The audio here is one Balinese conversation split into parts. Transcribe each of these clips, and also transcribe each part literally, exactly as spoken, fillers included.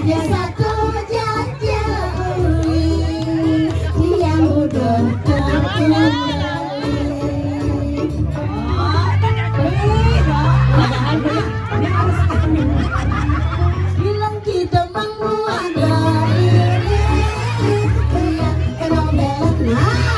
Ya satu jajah uli, dia udah terkenal. Bilang kita menguat dari ini, dia kenal belakang.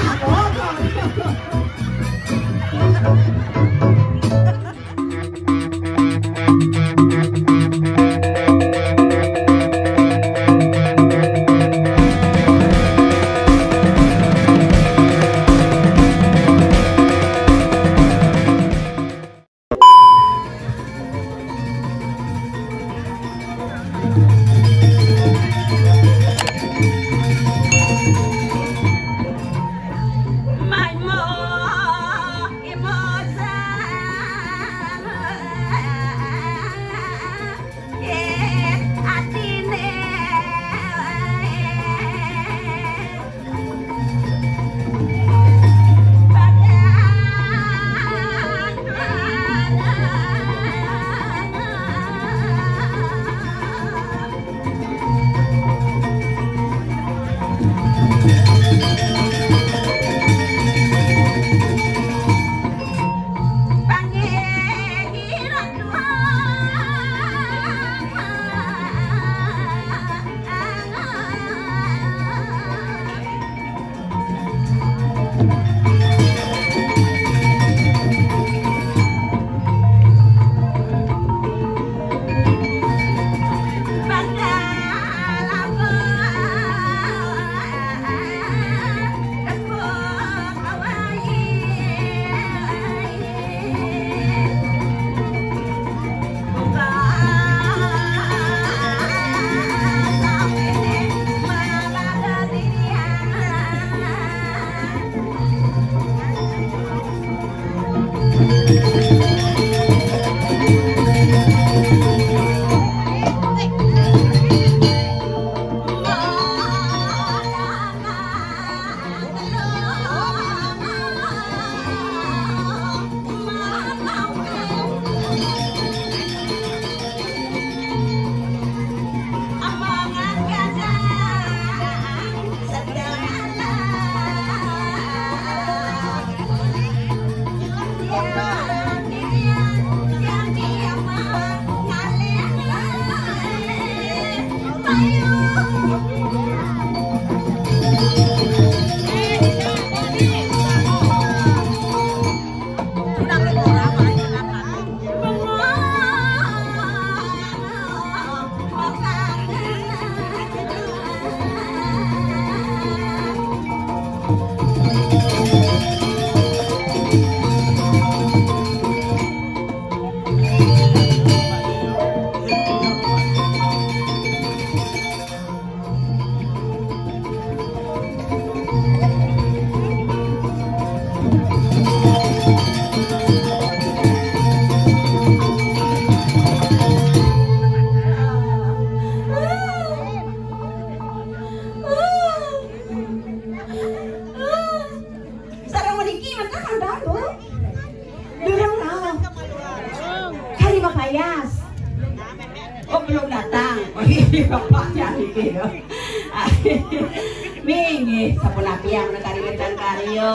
Sareng mriki menten, Bang, Bu? Durung rauh. Kari Mbak Payas. Oh, belum datang. Oh, iya, Bapak cari dia. Minggih, sapunapi yang kari wetan karya.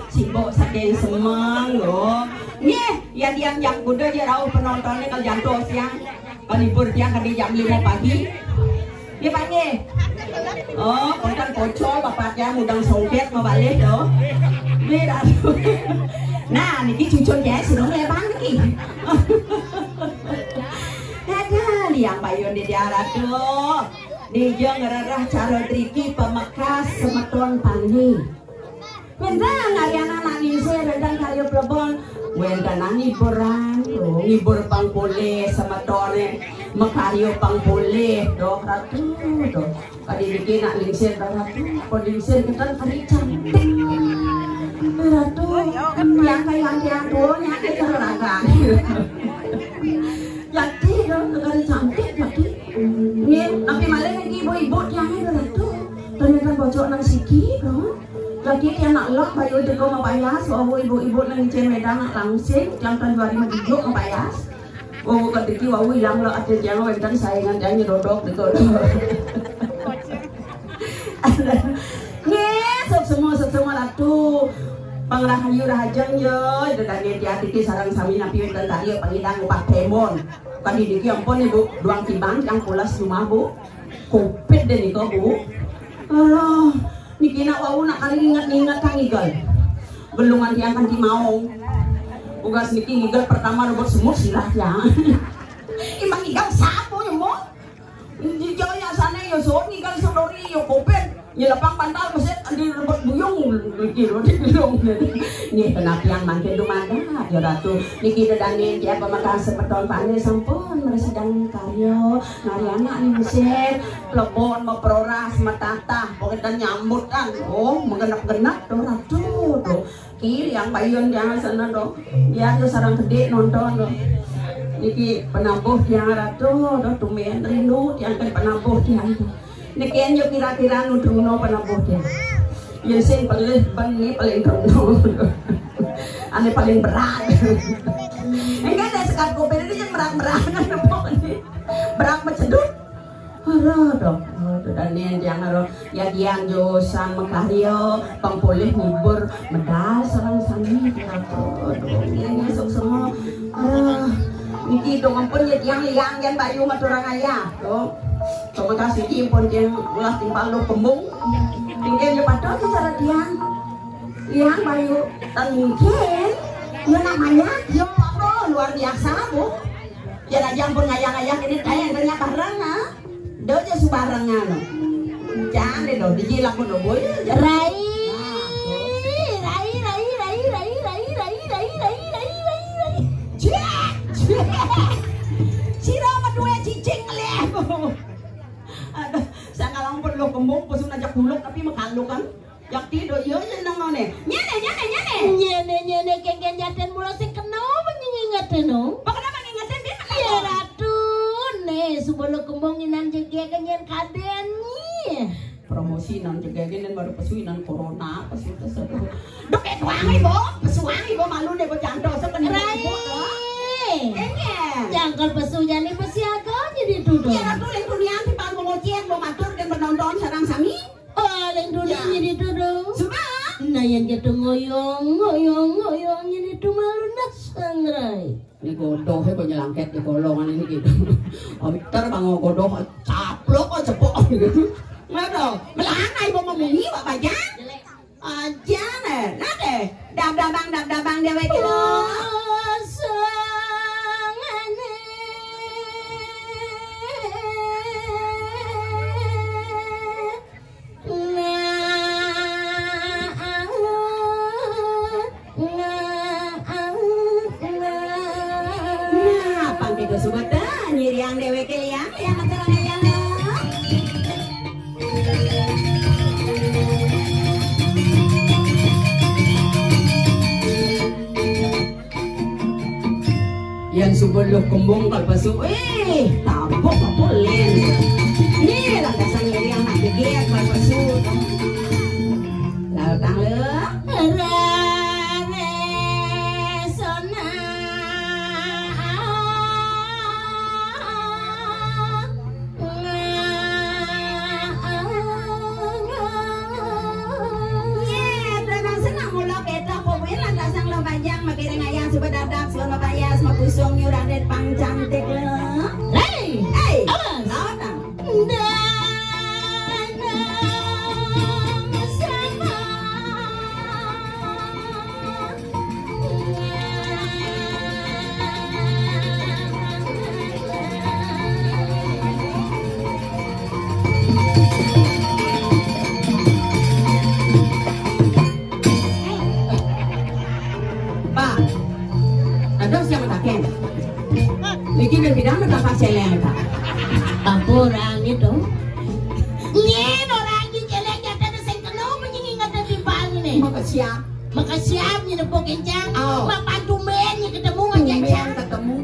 Sibuk saking semeng lho. Nggih, ya tiang jam kuda ya rauh penontonnya kalau jantung siang. Kan libur tiang kadi jam lima pagi. Nggih, Pak, nggih. Oh, kontan pocol Bapak tiang udang songket mau balik to. Nggih, Ratu. Nah, niki cucun ya, sedang lebar niki. Ada liang payun di dia, Ratu. Dija ngrereh cara driki pamekas semeton Panggi. Wénten ari anak-anak lingsir, wénten karya plebon, wénten hiburan, oh, ngibur pang polih semetone, makarya pang polih, doh, Ratu, doh. Kadi niki nak lingsir, doh, Ratu, apa lingsir ngeten kadi cantik. Ratu, yang kaya tiang tua, yang kaya ragan. Yati, doh, kadi cantik, Yati. Nggih, tapi malih niki ibu-ibu tiangé, doh, Ratu. Ternyata bocok nang siki, doh. Lagi tiang nak lok bayu teko mapayas, wau ibu-ibu nang cen wedang nak langsing, tiang tan dua hari mendijuk mapayas. Oh, kadiki wau ilang lo ati tiang wénten saingan tiang nyedodok gitu. Nggih, suksma, suksma Ratu. Pangrahayu rahajeng ya, ida dané tiang niki sareng sami napi wénten karya pangidang upah temon. Kadi niki ampun Ibu, duang tiban tiang pulas jumah Bu. Covid deh nika Bu. Alah, niki nak wau nak kali inget-inget kang igel. Gelungan tiang kan ti maong. Ugas niki igel pertama rebut semut sirah tiang. Imbang igel sapu ya Bu. Di jaya sana ya sun igel sodori ya covid. Nyelepang bantal mesin di rebut buyung gitu di gedung. Nggih, penapian mangkin dumadak ya Ratu. Niki dedanin tiap pemakaran semeton pandai sampun mresidang karya. Nari anak ningsih, plebon, meproras, metatah, pokoknya nyambutan. Oh, menggenep-genep tuh, Ratu tuh. Ki, yang bayun jangan sana tuh. Biar tuh sarang gede nonton tuh. Niki penabuh tiang Ratu tuh, tumben rindu tiang kan penabuh tiang tuh. Niki yo kira-kira nudrungno penabuh tiang. Ya sing pelih ben ni paling drungno. Ane paling berat. Enggak ada sekat kopi ini yang berat-berat. Berat mencedut. Aduh, dong. Aduh, dan ini yang harus ya dian jo sang makarya, pang polih ngibur medal sareng sami. Aduh, ini sok semua. Aduh, niki dong ampun ya tiang liang jan bayu maturang ayah. Tuh. Terima kasih niki ampun tiang ulah timpal lo kembung. Tinggal ya padha cara tiang. Liang bayu. Tan mungkin. Ya namanya, ya apa luar biasa, Bu. Ya aja ampun ngayah-ngayah ini tayang banyak barang, ha? Dah aja subarengan. Jangan deh, dong, dijilak pun dong, boy. Rai, rai, rai, rai, rai, rai, rai, rai, rai, rai, rai, rai, rai. Ciek, ciek. Sira medue cicing leh. Aduh, saya ngalang pun lo kembung, pesun aja kuluk, tapi makaluk kan. Yakti do iya aja nang none. Nyene, nyene, nyene. Nyene, nyene, kengken jaten mula sing kena apa nyingi ngateno? Bakal apa nyingi ngateno? Dia ratu, ne, suba lo kembung inan jegege nyen kaden ni. Promosi nang jegege nyen baru pesu inan corona, pesu tersebut. Dok, eh, tuangi, Bo. Pesuangi, Bo, malu deh, Bo, janto. Sebenarnya, Rai. Bo, doh. Kengken. Jangkal pesu jani pesiaga jadi duduk. Iya, ratu, leng kunian, si Pak Bo ngocen, Bo matur, dan penonton, sarang sami. Oh, leng dulu ya. Nyiri dulu. Suba. Nah, yang gitu ngoyong, ngoyong, ngoyong, nyiri tuh malu nak sangrai. Ini godoh ya, kok nyelangket di kolongan ini gitu. Abis ntar bang godoh, caplok kok cepok gitu. Ngodoh, melana ibu mau muni, Pak Bajang. Aja nih, nate. Dab dabang, dab dabang dia baik lo. Nah, pangke do subat dah, nyiriang deweke liang, liang acara liang. Yan suba luh kembung kal pesu. Eh, tabuk apa len. Ni lantasan nyeri anak geger kal pesu. Lalu tang le. Rare sona. Nggih, tenang senang mula ketok, pokoknya lantasan lo panjang, makiring ayang, suba dadap, suba bayas, mapusung, nyurah, dan pang cantik lo. Hei! Hei! Awas! Lawan, ah. Dadap sama. Pak, ada siapa taken? Niki bidang apa celeng, Pak? Apa orang itu? Nyen orang di celeng jatah sing kena menyingi ngata timbang ini. Maka siap. Makasiab nyi nepuk kencang. Oh. Mapan tumben nyi ketemu ngajak. Tumben ketemu.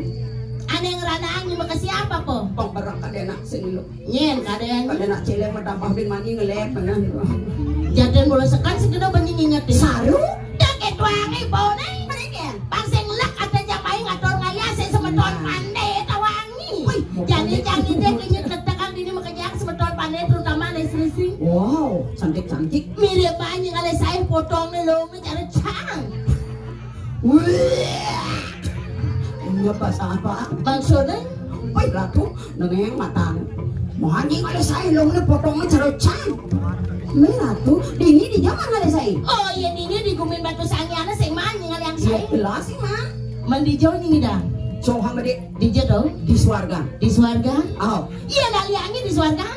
Ane ngeranang nyi makasiab apa? Pemberak kada enak sing lu. Nyen kada enak. Kada enak cilek mah tambah bin mani ngelek mana. Jaden bola sekat sing kena banyi nginget. Saru. Dak ketuangi bau nai. Mereka. Bang sing lek ada jamai ngatur ngaya sing semeton pandai. Wow, cantik-cantik. Mirip banget ngalih saé, potongne longné cara cang. Wih. Ini bahasa apa? Maksudnya? Wih, Ratu, nengeng matan. Mau anjing ngalih saé, longné potongne cara cang. Wih, Ratu, dini di zaman ngalih saé. Oh iya, dini di gumin Batu Sangian sing manjing ngalih saé. Jelas sih, Mang. Mandi jauh nih dah. Jauh sama di, di jauh dong. Di suarga. Di suarga? Oh. Iya, laliannya di suarga.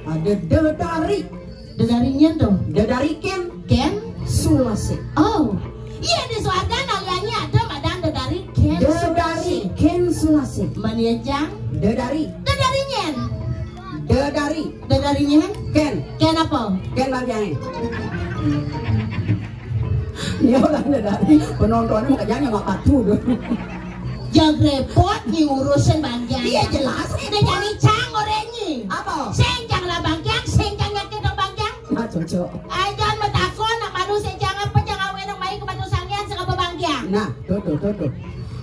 Ada dedari. Dedari nyen tuh. Dedari ken. Ken? Sulasi. Oh. Iya, di suarga naliannya ada madan dedari ken. Dedari ken Sulasi. Mani jang? Dedari. Dedari nyen. Dedari. Dedari nyen? Ken. Ken apa? Ken bagiannya. Dia orang dedari. Penontonnya mau kerjanya nggak patuh tuh. Yang repot nih urusan bangkiang. Iya, jelas repot. Nih, jadi cang orangnya. Apa? Sing cang lah bangkiang, sing cang yakin dong bangkiang. Nah, cocok. Ajan matakon, nak malu sing cang apa, cang awé nang mai ke Batu Sangian sing apa bangkiang. Nah, tuh, tuh, tuh, tuh.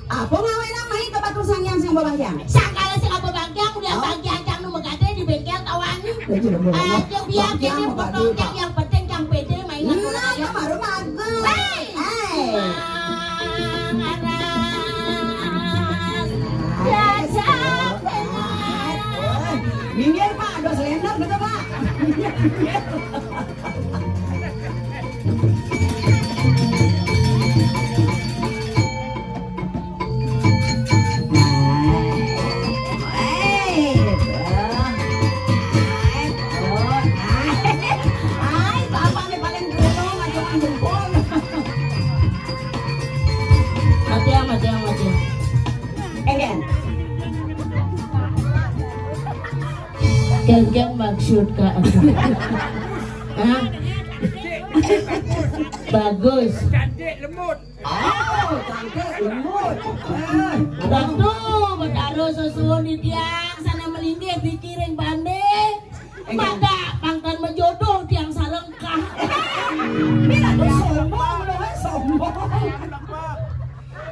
Apa ngawé nang mai ke Batu Sangian sing apa bangkiang? Sangkala sing apa bangkiang, udah bangkiang cang nu megadé di bengkel tawang. Aja biar jadi potong cang, yang penting cang pede mainan bola ya. Baru bagus. Hei. Hei. Minggir, Pak, ada selender gitu, Pak. Mati, mati, mati. Enggak. Genggang maksud Kak aku. Hah? Bagus. Cantik lembut. Oh, cantik lembut. Eh, Ratu, Betara sesuun di tiang sana melinggih dikiring bandé. Mata pangkan mejodoh tiang sarengkah. Bila tuh sombong, lu kan sombong.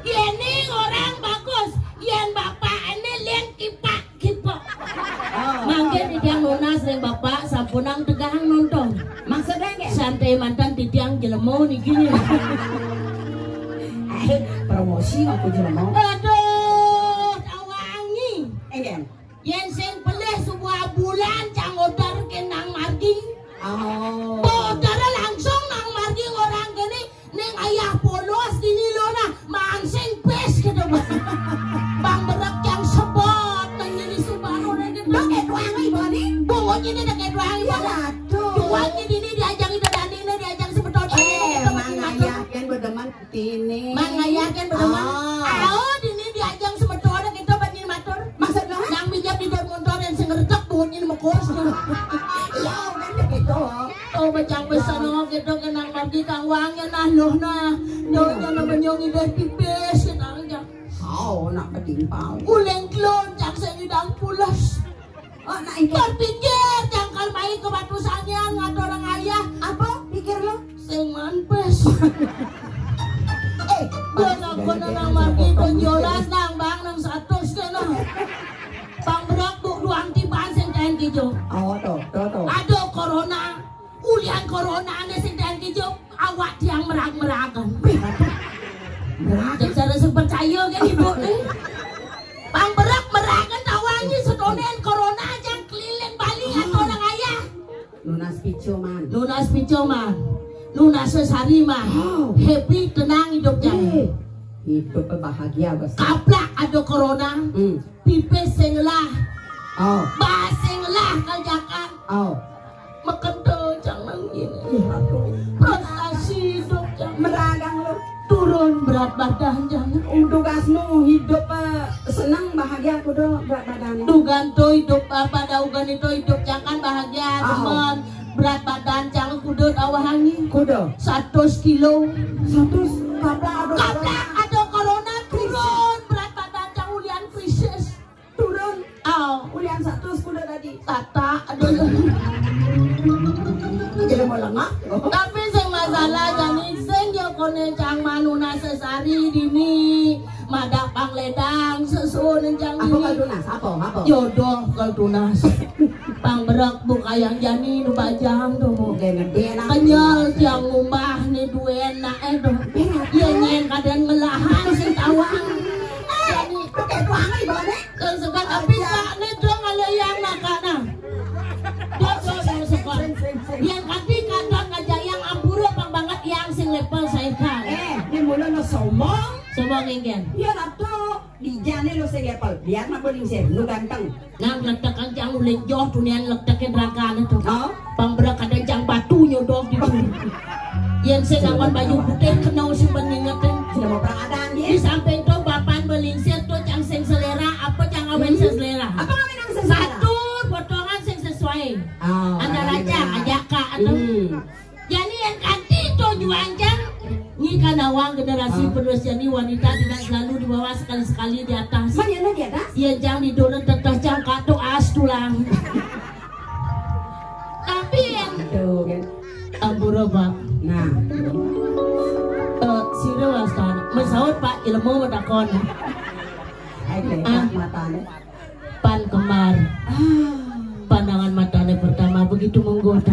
Yén orang bagus, yén bapak ini lian kipak. Gitu. Mangkin tiang nunas ring bapak sampunang tegang nonton. Maksudnya nggih? Santai mantan titiang jelema niki. Eh, promosi aku jelema. Aduh, tawangi. Enggak. Yén sing pelih sebuah bulan cang order ke nang margi. Oh. Order langsung nang margi orang gini. Ning ayah polos dini lona, mansing pis gitu, Bang. Bang berak yang sebot, nang ini subang orang gitu. Dok, kayak doang, Ibu, nih. Bungut ini dek kayak doang, Ibu. Ya, aduh. Doang ini diajang itu dan ini diajang sebetulnya. Eh, gitu, Mang Ayah kan berdemen tini. Mang Ayah kan berdemen. Oh. Ayo, dini diajang sebetulnya gitu, banding matur. Maksud lo? Nang bijak di motor yang sengertek, bungut ini mekos gitu. Iya, udah gitu. Oh, bacang pesan, oh, gitu, kenang margi kang wangen, nah, loh, nah. Donya nama nyong indah pipis, kita aja. Oh, nak ketimpal. Uleng klon, cang sing idang pules. Oh, nak iki. Berpikir, cang kal mai ke Batu Sangian, ngatur orang ayah. Apa pikir lo? Sing manpes. Eh, gua nak gua nang margi, penjolas nang bang, nang satus kena. Bang berak, bu, duang tiban, sing kain kijo. Oh, tuh, tuh, tuh. Aduh, corona. Ulian corona ane sing daen kijo, awak tiang merag-meragan. Merag? Cek cara sing percaya kan ibu nih. Bang berak meragan tawangi sedonen corona aja keliling Bali atau orang ayah. Nunas picu, Man. Nunas picu, Man. Nunas sesari, Man. Oh. Happy, tenang hidupnya. Eh, hidupnya bahagia, Bos. Kaplak ada corona. Hmm. Pipis sing lah. Oh. Bas sing lah kerjakan. Oh. Makan tuh jangan gini. Prestasi hidup jangan. Meragang lu. Turun berat badan jangan. Udah gasmu hidup, eh, senang bahagia kudu berat badan. Dugan tuh hidup apa daugan itu hidup jangan bahagia. Oh. Teman. Berat badan cang kudu tawahangi. Kudu. Satus kilo. Satus. Kaplak ada corona. Kaplak ada corona, turun berat badan cang ulian krisis. Turun. Oh. Ulian satus kudu tadi. Tata, aduh. Jadi mau lengah. Tapi sing masalah jani sing yo kone cang manuna sesari dini. Madak pangledang sesuun cang. Apa ini? Kal tunas? Apa? Apa? Jodoh kal tunas. Pang berek Bu kayang jani nu bajang to, Bu. Kenyel tiang ngumbah né duén naké to. Yén nyén kadén ngelahan sing tawang. Jani. Kang sekat api sakné dong alé yang makana. Dong, dong, dong sekat. Yén kadi kadang ngajayang ampura pang banget yang sing level saékan. Éh, né mula nu sombong. Sombong éngkén. Iya, Ratu. Dijané lu sing level. Biar mah belingsir, lu ganteng. Nang letek aja uling joh tunian leteké nerakané to. Oh. Pang berek kadén jang batu nyodok di. Yén sing nganggon baju putih kena sing ben ngingetin. Sudah mau perang adaan dia. Di samping to bapan belingsir to jang sing selera, apa jang awén sing selera. Apa ngawén sing selera? Satu potongan sing sesuai. Oh, antara jang ajak ka atau. Jani yén kadi to juang jang. Nyi kan awang generasi penerus jani wanita tidak selalu di bawah, sekali-sekali di atas. Mana di atas? Yén jang di doren teteh jang kato as tulang. Tapi yén ampura, Pak. Nah. Eh, sira wastan. Mesaut, Pak, ilmu wetakon. Ayo, ah, matané. Pan Kemar. Ah. Pandangan matanya pertama begitu menggoda.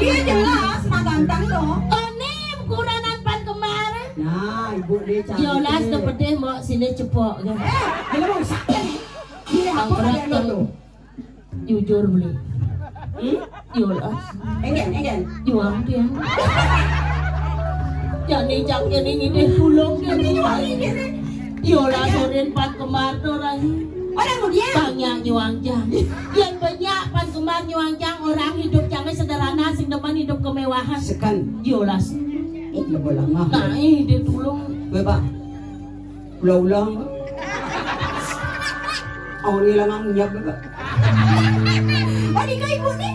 Iya jelas, nah ganteng loh. Oh, nih ukuranan Pan Kemar. Nah, ibu dia cantik. Yolas tuh pedih mau sini cepok. Eh, dia mau sakit nih. Dia apa? Dia lo tuh. Jujur beli. Hmm? Yolas. Enggak, enggak. Juang dia. Jani jang kene ngidih tulung kene. Yolas sorin Pan Kemar to rai. Orang mudia. Banyak nyuang jang. Yang banyak Pan Kemar nyuang jang orang hidup jangnya sederhana sing demen hidup kemewahan. Sekan. Yolas. Lebih lama. Nah, eh, dia tulung. Bapak. Ulang-ulang. Oh, ini lengang nyap, Pak. Oh, ini ibu nih.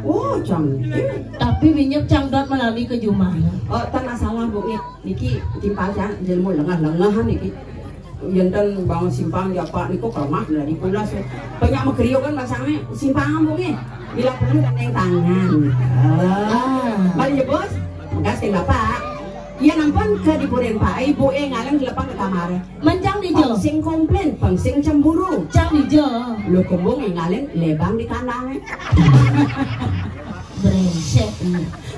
Oh, canggih. Tapi minyak cangdot melalui ke jumah. Oh, tak masalah, Bu. Nih, niki timpal cang, jelmu lengah-lengahan niki. Yenten bangun simpang ya Pak niku kelemah dari pulas ya. Banyak megeriuk kan masangnya simpang Bu nih. Bila perlu kan yang tangan. Ah, balik ya Bos. Gas ke Bapak. Iya nampun ke dipurin Pak. Ibu eh ngaleng dilepang ke kamar. Mencang di jo. Sing komplain, pang sing cemburu. Cang di jo. Lu kembung ngalin lebang di kandang. Brengsek.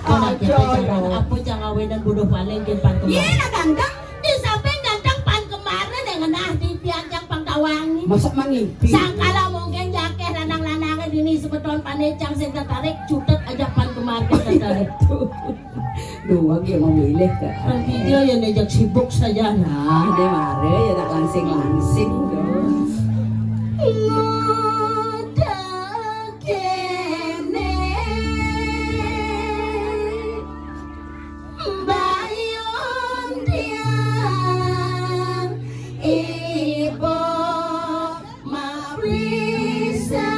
Anak kita jangan apa jangan wenan bodoh paling ke Pan Kemar. Iya, nah ganteng. Di samping ganteng Pan Kemar yang ngenah di tiang jang pang tawangi. Masa mani? Sangkala mungkin jakeh lanang-lanangnya dini sebeton panecang sing tertarik, cutet aja Pan Kemar tertarik. Dua ge memilih ke. Tapi dia yang diajak sibuk saja. Nah, dia mare ya tak langsing-langsing tuh. Ngudak kene bayun tiang ibu. Mapisa.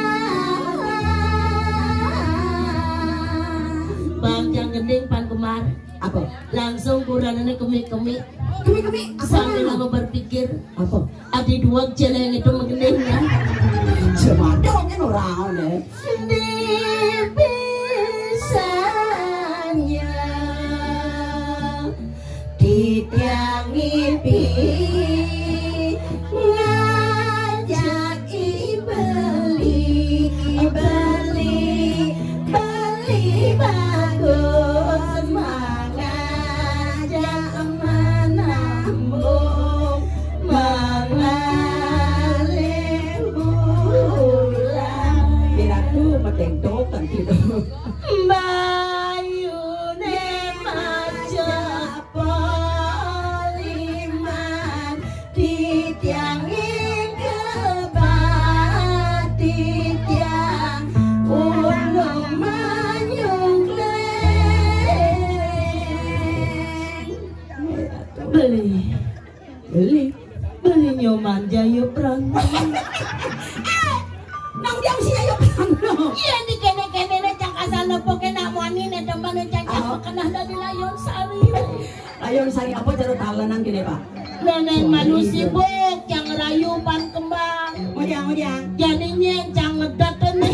Bang Jang Gending Pan Kemar. Apa? Langsung kuranane kemik-kemik. Kemik-kemik. Apa? Sambil aku berpikir. Apa? Adi dua celeng itu menggending ya. Cuma dong kan orang ya. Di pisanya. Titiang ngipi ngajak i beli, beli, beli bagus mangajak menambung mengalih bulan. Kira tuh meteng tokan gitu. Bayune maca poliman titiang ingkebati tiang ulung manyungkling. Beli. Beli, beli nyoman jayuh pranto. Nang dia mesti jayuh pranto. Iya di kene-kene ne cang kasar nepuke nak muani ne demen ne cang cang kenah dari Layun Sari. Layun Sari apa cara talenan kene, Pak? Nenen malu sibuk cang rayu Pan Kemar. Mojang, mojang. Jani nyen cang ngedet ne.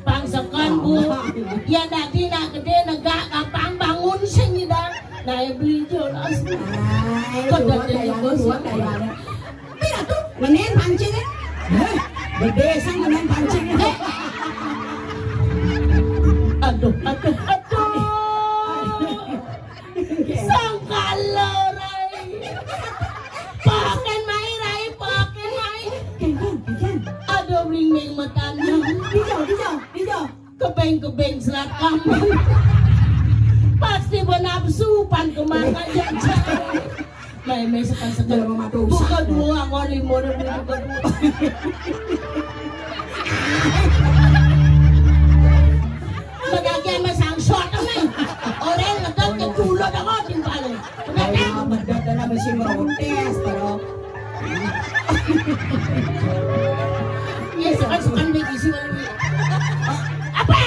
Pangsekon, Bu. Ya dadi nak gede negak gampang bangun sing nyidang. Nah, ya beli jelas. Kok dadi bos. Tapi ratu, menen pancing ya. Heh. Gedé sang main pancing. Aduh, aduh, aduh. Sangkala, Rai. Paken mai, Rai, paken mai. Aduh, bling-bling matanya. Dijauh, dijauh, dijauh. Kebeng-kebeng selat kampung. Pasti benapsu pan kemaka jajan. Mai, mai, sekan, sekan. Jelema mah dosa. Buka dua, anggon lima, buka dua. Sebagian mah sangsot, mai. Orang ngetot ke dulu dah, kau timpal. Udah, dah. Medot, dah, mesti merotes, kalau. Ya, sekan, sekan, baik isi, mana ni? Apa?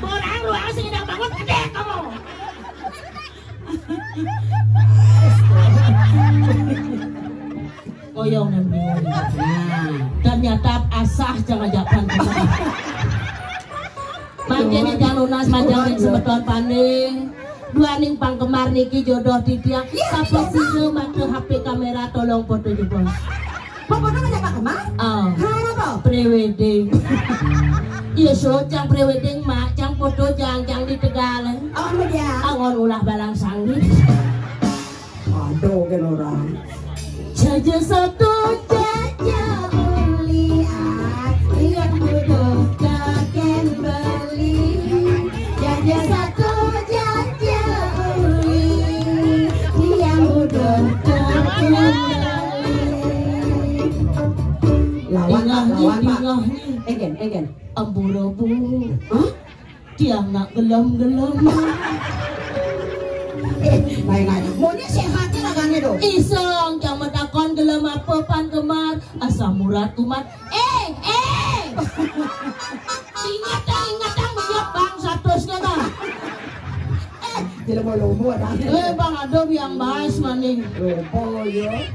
Orang luar sini dah bangun, gede kamu. Koyong dan bingung. Nah, ternyata asah jangan japan. Mangkene janunas manjang ring semeton paning. Duaning panggemar niki jodoh titiang. Iya, sapa iya, sira mata H P kamera tolong foto jebos. Foto ngajak Pak Kemar? Oh. Kenapa? Prewedding. Iya, so, cang prewedding, Mak. Cang foto, cang, cang di Tegal. Oh, iya. Angon ulah balang sangit. Aduh, kan orang. Jaja satu, jaja uli, ah, yang butuh kaken beli. Jaja satu, jaja uli, yang butuh kaken beli. Lawan, Pak, lawan, Pak. Tinggal ni. Egen, egen. Ampura, Bu. Hah? Tiang nak gelem-gelem. Eh, baik, baik. Maunya sehat ni ragane tu. Iseng, cang matakon gelem apa pan kemar. Asam urat kumat. Eh, eh. Ingat dah, ingat dah, menyot bang satus kena. Eh, jelema lomo dah. Eh, bang ada biang bas maning. Lomo ya.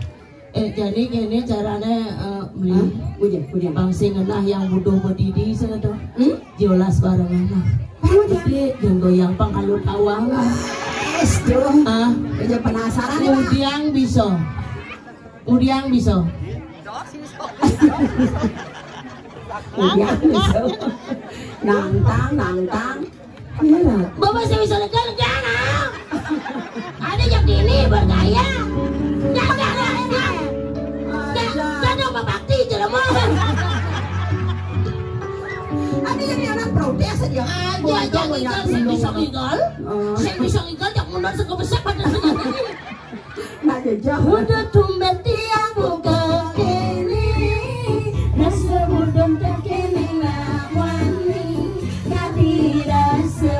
Eh, jadi kene carane, eh, beli. Hah? Bujang, bujang. Bang sing ngenah yang butuh bedidi sing to. Hmm? Jolas barengan lah. Bujang. Jadi, yang goyang pang kalau tawang. Es, Jung. Ah. Aja penasaran ya, Pak. Udiang bisa. Udiang bisa. Udiang bisa. Nantang, nantang. Iya. Bapak saya bisa lega-lega, nah. Ada yang dini bergaya. Jangan, jangan, jangan. Jangan, jangan membakti jelema. Ada yang anak protes aja. Aja, aja, ngigal, sing bisa ngigal. Oh. Sing bisa ngigal, jak mundur sing besar pada sing ini. Nak jejak. Udah tumben tiang buka kene, rasa mudun tak kene nak wani, nak dirasa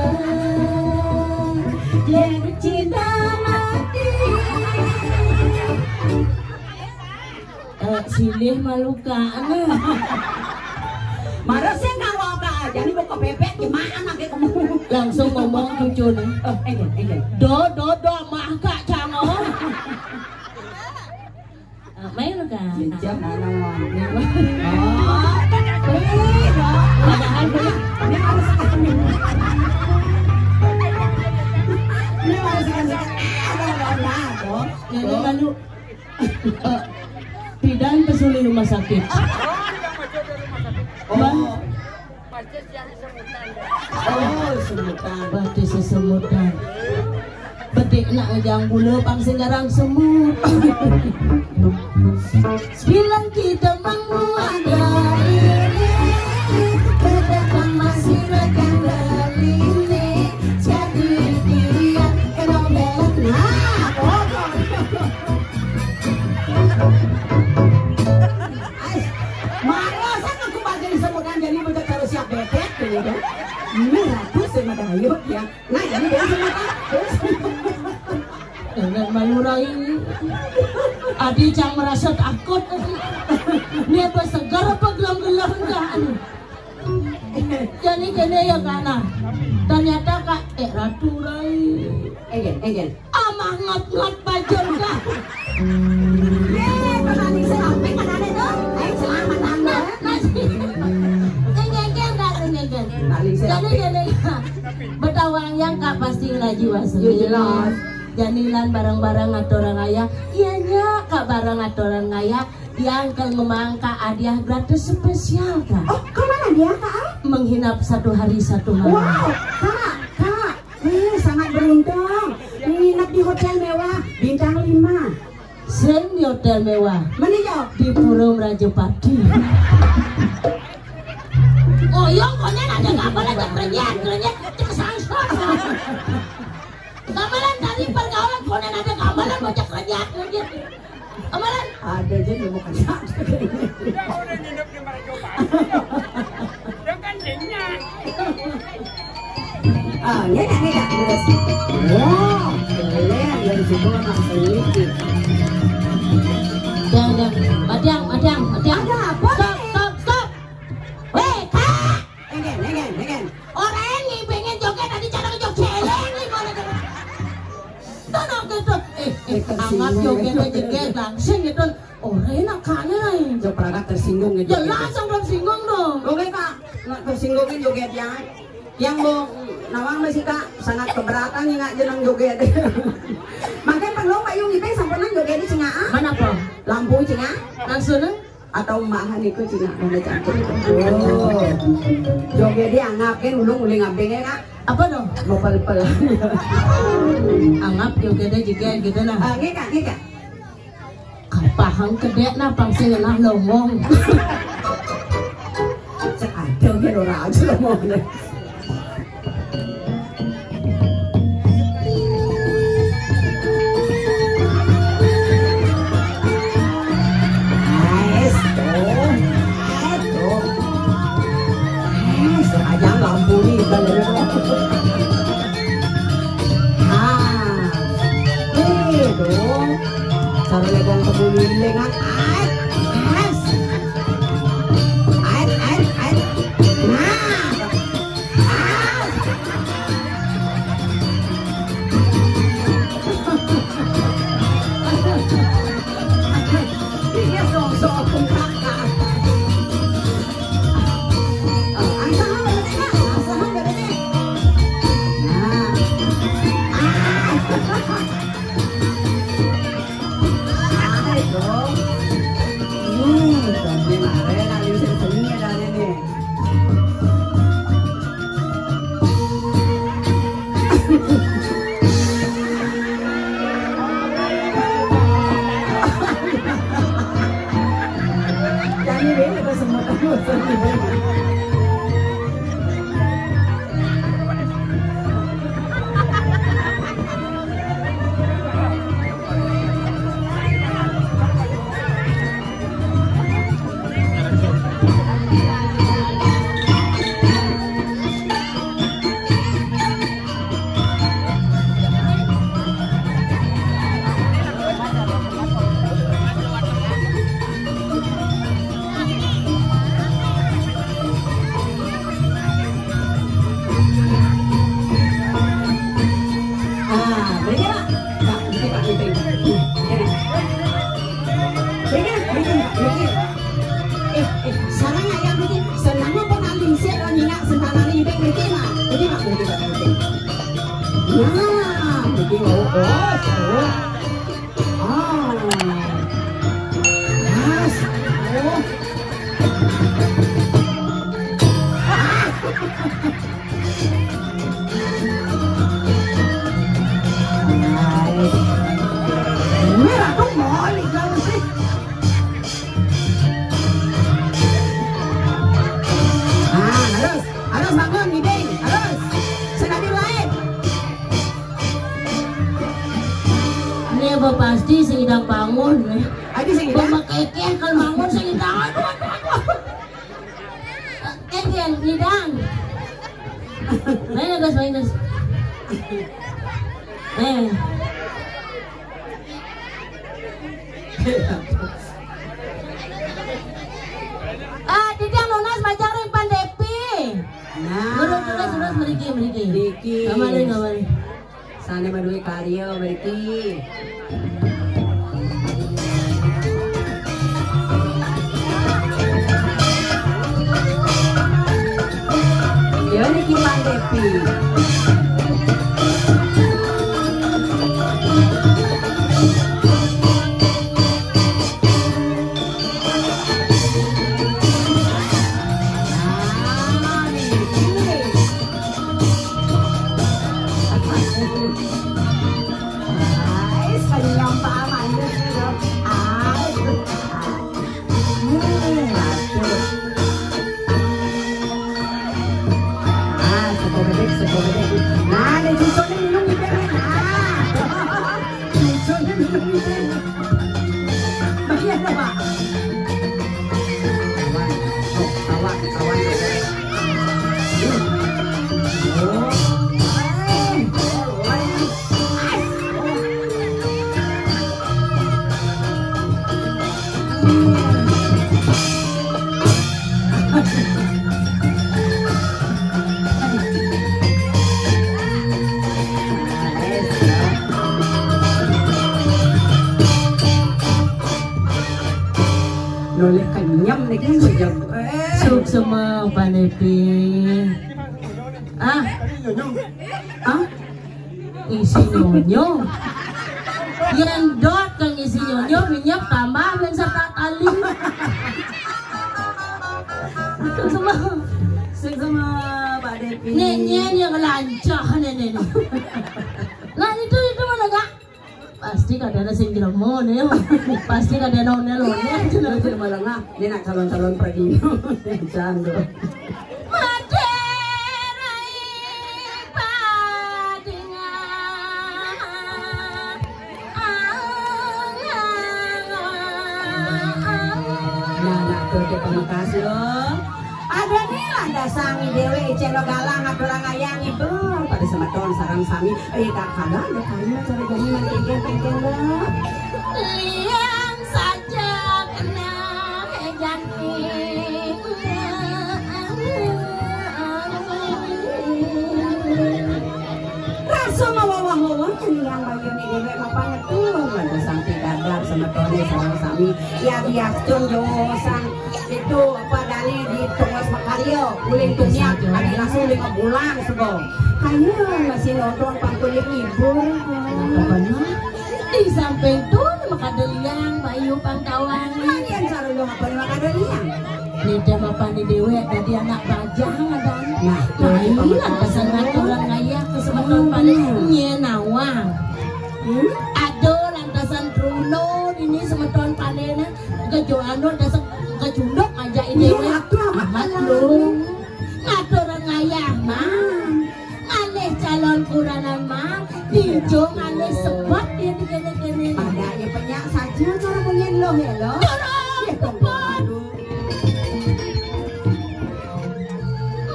jadi cinta mati. Eh, silih maluka. Marah sih kalau tak jadi buka bebek gimana ke kamu? Langsung ngomong cucune. Oh, enggak, enggak. Do, do, do, mah kak cango. Eh, main lu, Kak. Jejak mana, Wan? Oh, eh, dong. Padahal ini, ini harus, ini harus kasih, ada warna, dong. Lalu, lalu, eh, pidan pesuli rumah sakit. Oh. Bang. Oh, semutan. Berarti sesemutan. Bedik nak ngejang gula pang sing garang semut. Bilang kita menguat dari ini, kita pang masih rekan dari ini. Jadi dia kena belak. Nah, pokok. Ai, mara sana aku bagi semutan jadi bocah karo siap bebek gitu. Ini ratus sama Dayut ya. Nah, ini dia semutan. Nenek Mayura ini. Adi cang merasa takut. Ini apa segar apa gelam-gelam enggak? Jadi kene ya kana. Ternyata kak eh ratu rai. Enggak, enggak. Amah ngat-ngat pajun, Kak. Ye, petani sing apik, petani to. Ayo, selamat, Tante. Nah, nah, sing ngeger, Kak, sing ngeger. Petani sing apik. Jadi, jadi, Kak, betawang yang, Kak, pasti ngelaji bahasa. Yo, jelas. Janilan bareng-bareng aturang ayah. Iya, nya, Kak, bareng aturang ayah. Yang akan memangka hadiah gratis spesial, Kak. Oh, kemana dia, Kak? Menginap satu hari satu malam. Wow, Kak, Kak, eh, sangat beruntung. Nginep di hotel mewah, bintang lima. Sing di hotel mewah. Mana ya? Di Pura Rajapati. Oh, yang konen ada gambaran cek renyah, renyah, cek sangsot. Gambaran dari pergaulan konen ada gambaran bocah renyah, renyah. Gambaran. Ada aja yang mau kena. Dia udah nginep di Merajopati. Dia kan nyenyak. Ah, nyenyak, nyenyak, terus. Wah, boleh, dari situ langsung ngintip. Udah, udah. Matiang, matiang, matiang. Ada apa? Stop, stop, stop. Weh, Kak. Engen, engen, engen. Orang ini pengen joget, tadi cara joget, eleng nih, mana joget. Tenang gitu. Eh, eh, anggap joget aja, joget langsung gitu. Orang enak kan, eh. Jok Pragat tersinggung ya, joget. Jelas yang belum singgung dong. Oke, Kak. Nggak tersinggungin joget ya. Yang mau nawang masih, Kak, sangat keberatan nih, nggak jeneng joget. Makanya perlu Pak Yung itu sampenan joget di Cingak, ah. Mana, Pak? Lampu Cingak. Langsung, eh? Atau Mbak Hani ku Cingak, mana cantik. Oh. Joget dia anggap kan, ulung uling abeng ya, Kak. Apa dong? Mau pel-pel. Anggap joget aja juga gitu nah. Ah, nggih, Kak, nggih, Kak. Kapahang kedek nah pang sing ngenah lomong. Cek ada nggih ora aja lomong. Ais, tuh. Ais, tuh. Ais, tuh, aja lampu nih, bener. Ah. Nih, tuh. Cara legang kebun lingkungan. Ais, ais. Ais, ais, ais. Nah. Ah, beda. Nah, gitu, Pak, gitu. Beda, beda, beda. Eh, eh, sareng ayam iki seneng apa nak lingsir, nyingak sentana ning iping mriki, Mak? Mriki, Mak, mriki, Mak, mriki. Nah, mriki mau. Oh, oh. Ah. Mas. Oh. Nah, ini Ratu mau nih, kalau sih. Ah, harus, harus bangun, ngiding, harus. Sing ati lain. Ini apa pasti sing idang bangun, eh? Adi sing idang? Bama kekeh kalau bangun sing idang. Aduh, aduh, aduh. Kekeh, ngidang. Main terus, main terus. Eh. Ah, titiang nunas majeng ring Pan Depi. Nah. Lurus, lurus, lurus, mriki, mriki. Mriki. Kamarin, kamarin. Sane maduwe karya mriki. Ya niki Pan Depi. Jam niki sejam. Eh. Suksma, Pak Depi. Ah. Ah. Isi nyonyo. Yén dot kang isi nyonyo, minyak tambah bén sapa kali. Suksma. Suksma, Pak Depi. Nek nyén yang lancah nek, nek, nek. Lah itu, itu mana, Kak? Pasti kadéna sing jlema né. Pasti kadéna ondél-ondél. Terus jelema lengah, dia nak calon-calon pradina. Cando. Madé rai padingah. Nah, nah, tuh, tuh, pamekasé. Ada nih lah, dasang déwék, icén lo galang, aturang ayang, ibu. Pada semeton, sareng sami. Eh, tak kalah, ada kayu, cara jani, nang kéngkén, kéngkén, lo. Lian saja kena jani. Rasa mawawah-wawah nyang bayuné déwék mapan ngetu, lantas sampai dadar semetoné sareng sami. Ya, biastun josang itu apa dali di tongos makarya, uling tumiak, ada langsung lima bulan sego. Kayaknya masih nonton pangkulit libur. Apa benar? Di samping tuh makadeliang bayu pangkawang. Lagian sarulung apa makadeliang? Nida mapan di déwék dadi anak bajang, adan. Nah, nah, ini lantasan ngaturan ngayah ke semeton pané nyén nawang. Hmm? Ada lantasan truna dini semeton panéna gejo anu dasar kecunduk aja ini. Iya, wéh. Amat lu. Ngaturan ngayah, Mang. Malih calon kuranan, Mang. Dijo malih sebet dia di kéné-kéné. Pada ya penyak saja cara bunyiin lo ya, lo. Turun, kebon.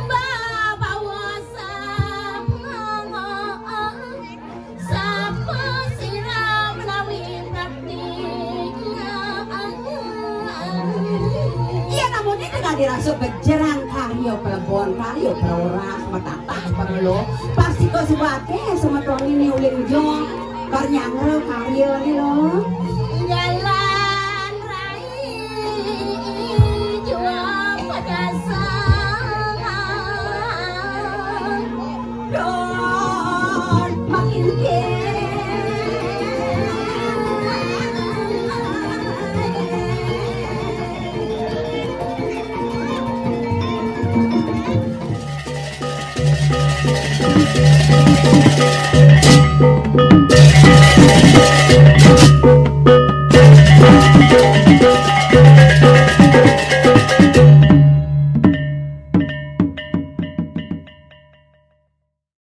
Mbak Bawasa, sapa sira menawi praktik? Iya, namun ini tengah dirasuk bejerang karya pelebon, karya peroras, metatah perlu. Pasti kau sebabke semeton ini uling jong, kar nyanggra karya ini lo.